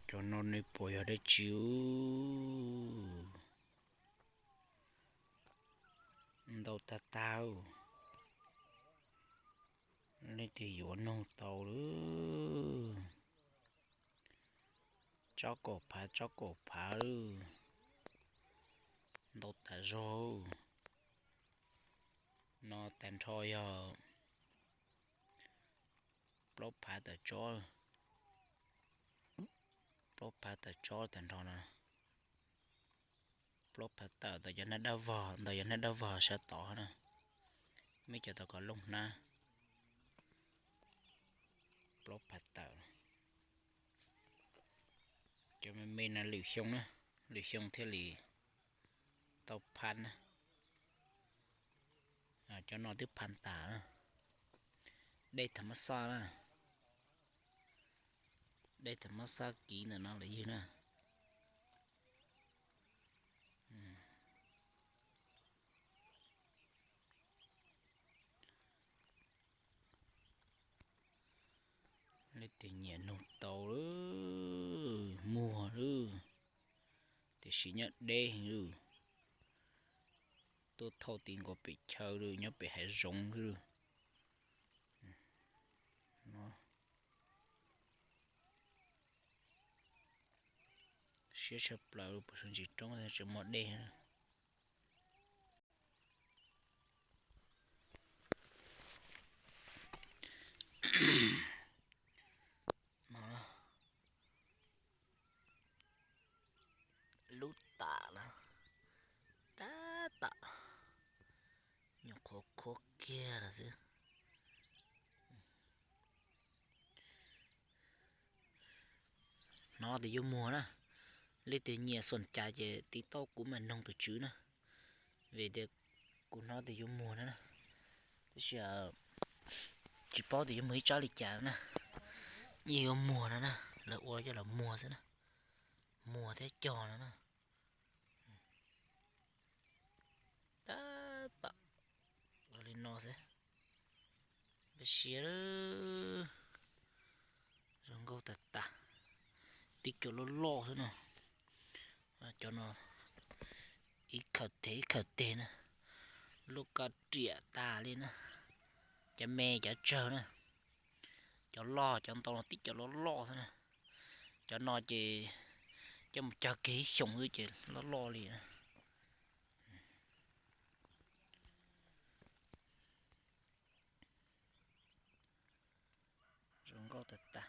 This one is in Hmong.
Cov no nej puas yog dab tsi? Ntau tag tag, leej twg yuav nug tau lawm. Tsob kaum phav, tsob kaum phav lawm, ntau tas zog. No tag nrho yog plaub phav tawm tsob, plaub phav tawm tsob tag nrho no. Plaub phav tawm ntawm cov hnab dawb vog, ntawm cov hnab dawb vog sab tod na, muaj cov tau kom looj hnab. Plaub phav tawm. Cov me me no lwm xyoo na, lwm xyoo thiaj li tau phaj na. Cov no twb phaj tas na. Dej tham mab xaj na, dej tham mab xaj kiv ntawm no lawm ywg na. Leej twg nyiam nug tau lawm, muag lawm, tiam sis nyob deb heev lawm, tuaj thauj ti nkaus pem chaw lawm, nyob pem hav zoov lawm. Siab tshaj plaws, puas sawv ntsis roob tseem muaj dej. Lub tam na, tab tom nyuam qhuav khuab kiag lawm xwb. Hnov tias yuav muag na, leej twg nyiam xoom cas ces tiv tauj kuv mam noog tus tswv na, vim tias kuv hnov tias yuav muag na, tab sis tsis paub tias yuav muag ib tsob li cas na, yeej yuav muag no na, lawv ua coj los muag xwb na, muag thiab cog no na. Tab tom li no xwb, peb siab, zoo nkauj tag tag, tib co loj loj xwb no, cov no ib khawm teg ib khawm teg na, loj kaj riam tas li na, cov me cov tsawg na, cov loj cov ntau no tib co loj loj xwb na, cov no ces coj mus cog kiag ib xyoos xwb ces loj loj li na. Zoo nkauj tag tag.